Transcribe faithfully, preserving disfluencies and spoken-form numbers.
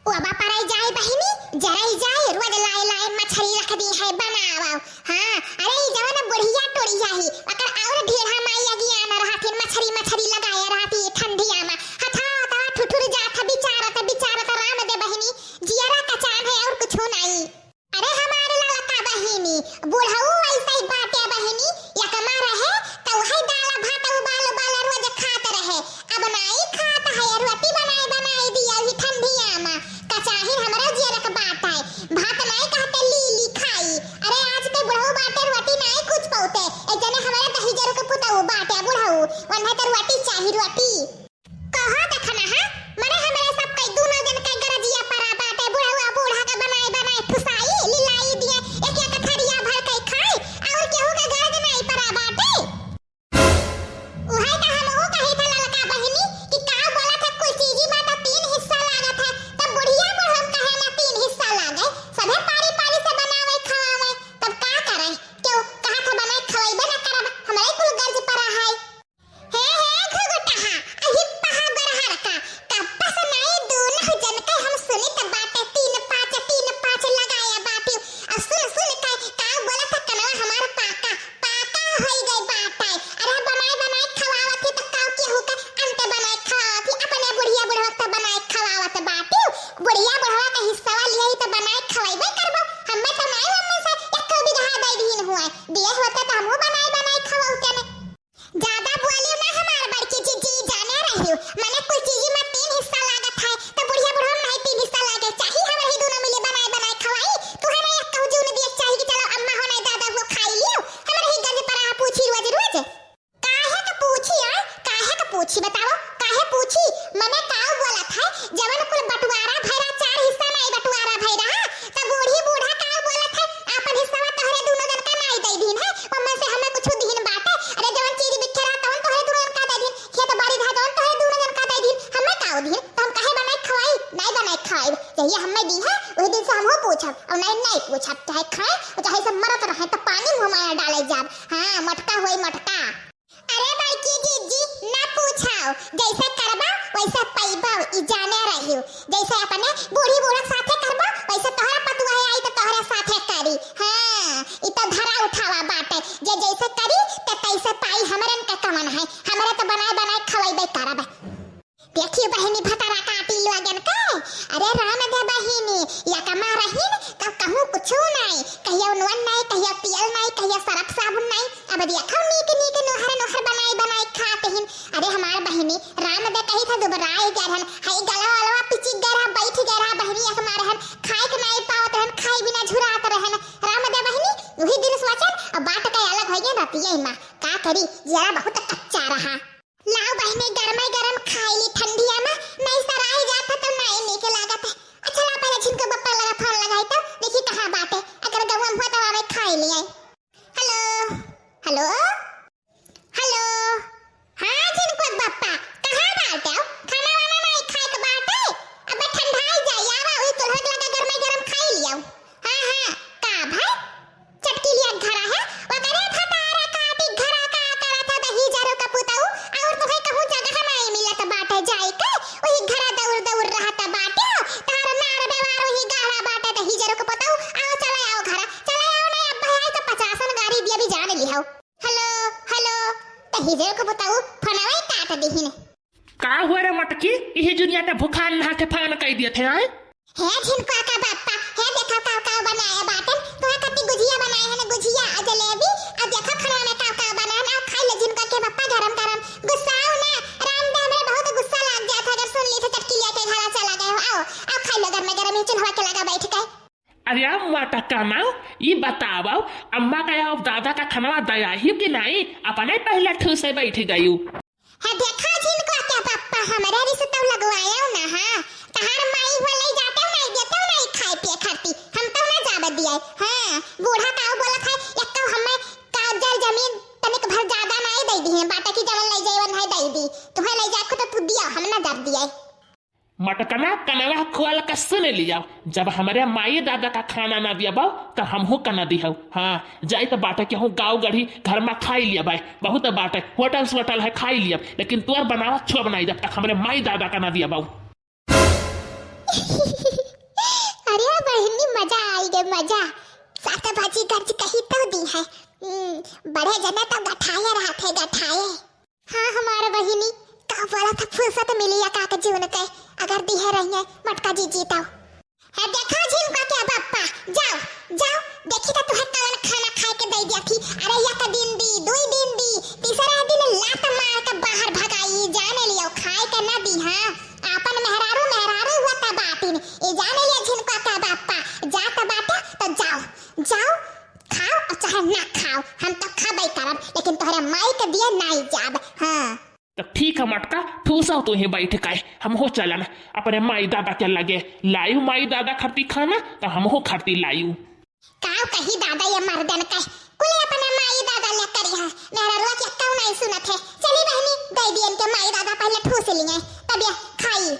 पुअवा परई जाए बहिनी, जरई जाए, रोज लाए लाए मछरी रख दिहे बनावउ। हाँ, अरे ई जवन बुढ़िया टोरिया ही, ओकर और ढेढ़ा माई अगियान रहथिन, मछरी मछरी लगाए रहती ठंडिया मा। हथवा हथवा ठुठुर जात ह, बिचारत बिचारत राम दे बहिनी, जियरा कचान है और कुछो नाई। अरे हमार ललका बहिनी, बुढ़ऊ ऐसे ही बाटे बहिनी, यकमा रहे त उहे दाल भात उबाल उबाल रोज खात रहे। अब नाई खात है, रोटी बनाए बनाए दिया ही ठंडिया मा। कचाहिन हमरो जियरक बाटे, भात नाई कहते ली ली खाई। अरे आज के बुढ़ऊ बाटे रोटी नाई कुछ पौते, एक जने हमारे दहिजर के पुतऊ बाटे बुढ़ऊ, वन्हे त रोटी चाही रोटी। कहा देखना है, मने हमरे सब कई दूनो जन के गरजिया परा बाटे, बुढ़ऊ बूढ़ा के बनाए बनाए ठुसाई, लिलाई दिए, एक एक थरिया भर के खाई, और केहू के गरज नाई परा बाटे। उहे त हमहू कही था ललका बहिनी कि का बोलत है कुल चीजी मा त तीन हिस्सा लागत है, तब बुढ़िया बुढ़ऊ कहे ना तीन हिस्सा लागे, सभे पारी पारी से बनावे खवावे, तब का करे? क्यों कहा था बनाए खवाइबे ना करब, हमरे कुल गरज परा है। हे, हे, घुघुटहा, अही पहा गोरहर का, कब्बस नाई दूनहु जन के हम सुनित बाटे, तीन पाँच, तीन पाँच लगाया बाटी। आ सुन, सुन के, का बोलत है कनवा हमार पाका, पाका होई गई बाटे। अरे बनाए, बनाए खवावत ही तो काऊ केहू के अंत बनाए खवावत ही, अपने बुढ़िया बुढ़वा के बनाए खवावत बाटी। बुढ़िया बुढ़वा के हिस्सा लिया ही तो बनाए खवाइबे करबो। हमें तो नाई ओमे से एक बीघा दे दीन हुए, दिए होते तो हमहू बनाए, बनाए खवाउते ने। ज्यादा बोलियो ना हमार बड़की जीजी, जाने रहियो, मने कुल चीजी मा तीन हिस्सा लागत है, तो बुढ़िया बुढ़वा मा नाई तीन हिस्सा लागे, चाही हमरे ही दूनो मिली बनाए बनाए खवाई, तुहे नाई एक कहू जून दिए चाही कि चलो अम्मा हो नाई दादा हो खाई लियो, हमरे ही गंज परा है पूछी रोज रोज। काहे के पूछी आय, काहे के पूछी बताओ, काहे पूछी? मने काऊ बोलत है, जवन कुल बंटवारा भैरा चार हिस्सा नाई बंटवारा भैरा, त बूढ़ी बूढ़ा काऊ बोलत है, आपन हिस्सा तोहरे दूनो जन का नाई दे दीन है, ओमे से हमें कुछ दीन बाटे। अरे जवन चीज बिखे रहा तवन तोहरे दूनो जन का दे दीन, खेत बाड़ी रहा जवन तोहरे दूनो जन का दे दीन, हमें काऊ दीन, त हम काहे बनाए खवाई? नाई बनाए खाइब। जहिया हमें दी है, वही दिन से हमहू पूछब, और नाई नाई पूछब, चाहे खाए और चाहे सब मरत रहे, त पानी मुँह मा डाले जाब। हाँ, मटका होई मटका। अरे बड़की जीजी, ना पूछाओ, जैसे करबा वैसे पइबा, ई जाने रहियो। जैसे अपने बूढ़ी बूढ़क साथे करबा, वैसे तोहरा पतुआ है आई तो तोहरे साथे करी। हाँ, ई तो धरा उठावा बाटे, जे जैसे करी ते तैसे पाई। हमरन के कवन है, हमरे तो बनाए बनाए खवैबे करब। देखियो बहिनी भतारा काटी लोगन के। अरे राम दे बहिनी, यकमा रहिन तब कहूँ कुछू नाई, कहियो नून नाई, कहियो तेल नाई, कहियो सरफ साबुन नाई। अब देखो नीक नीक नोहर नोहर बनाई बनाई खात हिन। अरे हमार बहिनी, राम दे कही था दुबराई गए रहन, हई गला वाला पिचिक गए रहा, बैठ गए रहा बहिनी, यकमा रहन, खाए के नाई पावत रहन, खाए बिना झुरात रहन। राम दे बहिनी, वही दिन सोचन, अब बाट के अलग हो गए रहती है माँ। का करी, जिया बहुत कच्चा रहा। लाओ बहिनी, गरमे गरम खाई ली ठंडिया मा, नाई सराई जात है तो नाई नीक लागत है। अच्छा ला पहले झिनको बप्पा लगा फोन लगाई तो देखी कहाँ बाटे, अगर गौवा में हुआ तो आवे खाई ली आई। Hello, hello, hello. हाँ झिनको बप्पा, कहाँ बाटे? खाना वाना नाई खाए के बाटे? अबे ठंडाई जाई, आवा वही चूल्हा के लगा गरमे गरम खाई लियाओ। हाँ, हाँ, का भाई? चटकी लिया घरा है, ओकरे भतारा काटी घरा का करत है दही जरो का पुतऊ, और तोहे कहूँ जगह नाई मिलत बाटे जाए के, वही घरा दौड़ दौड़ रहत बाटे, तार नार बेवार वही गाढ़ा बाटे दही जरो का पुतऊ, आओ चले आओ घरा, चले आओ नहीं अब भाई तो पचासन गारी दिया भी जान लिहाओ। हेलो, हेलो, दही जरो का पुतऊ, फोनवा ही काट दिहिन। का हुआ रे मटकी, इही जुनिया ते भुखान नहा के फान कई दिए थे आए? हे झिनका का बापा, हे देखा काव काव बनाए बाटन, तोहे खातिर गुझिया बनाए हन, गुझिया आ जलेबी, आ देखा खाना में काव काव बनाए हन, आओ खाई ले झिनका के बापा गरम गरम, गुस्साओ ना, राम दे हमरे बहुत गुस्सा लाग गया था अगर सुन ली थे चटकी लिया के घरा चला गए हो, आओ, आओ खाई लो गरम गरम ही चूल्हा के लगा बैठ के। अरे मटकना, ई बतावो, अम्मा का और दादा का खनवा दया ही कि नाई, अपने पहले ठूसे बैठ गयू। है देखा झिनका के पप्पा, हमरे रिश्तो लगवायो ना, हाँ। तहार माई हो ले जाते हो, नहीं देते हो, नहीं खाए पिए खाती। हम तो ना जाब दिए। हाँ, बूढ़ा काऊ बोलत है, एक तो हमें कागजर जमीन तनिक भर ज्यादा नहीं दे दी है, बाटे की जवन ले जाए, वन है दे दी। तुम्हें ले जाए को तो तू दिया, हम ना जाब दिए। मटकना कनवा खोल के सुन लिया, जब हमरे माई दादा का खाना ना दियाबो, तो हमहू का ना दिहौ। हाँ, जाई तो बाटे केहू गाँव गढ़ी घर में खाई लिया बाय, बहुत बाटे, होटल सोटल है खाई लिया, लेकिन तोर बनावा छुआ बनाई जब तक हमरे माई दादा का ना दियाबो। मजा आई गे मजा। सात बाजी गर्ज कही तो दी है। हम्म, बड़े जने तो गठाए रहत है, गठाए। हाँ, हमार बहिनी, का बोला था, फुर्सत मिली या का के जीवन के, अगर दी है रही है मटका जीजी तो। है देखा झिनका के बापा, जाओ, जाओ, देखी तो तुहे कवन खाना खाए के दे दिया थी। अरे एक दिन दी, दुई दिन दी, तीसरा दिन लात मार के बाहर भगाई, जाने लियो खाए के ना दी। हाँ, आपन मेहरारू, मेहरारू हुआ ता बातिन, ये जाने लियो झिनका के बापा, जात बाटे तो जाओ, जाओ, खाओ और चाहे ना खाओ, हम तो खाबे करब, लेकिन तोहरे माई के दिए नाई जाब। हाँ। तो ठीक है मटका, ठूसो तू ही बैठ के, हमहू चलन अपने माई दादा के लगे। लायू माई दादा खरती खाना, तो हमहू खरती लायू। काव कही दादा ये मर्दन के, कुले अपने माई दादा ले करी है, मेहरारुआ के क्यों नहीं सुनत है। चली बहनी, दे दियन के माई दादा पहले ठूस लिए, तब ये खाई।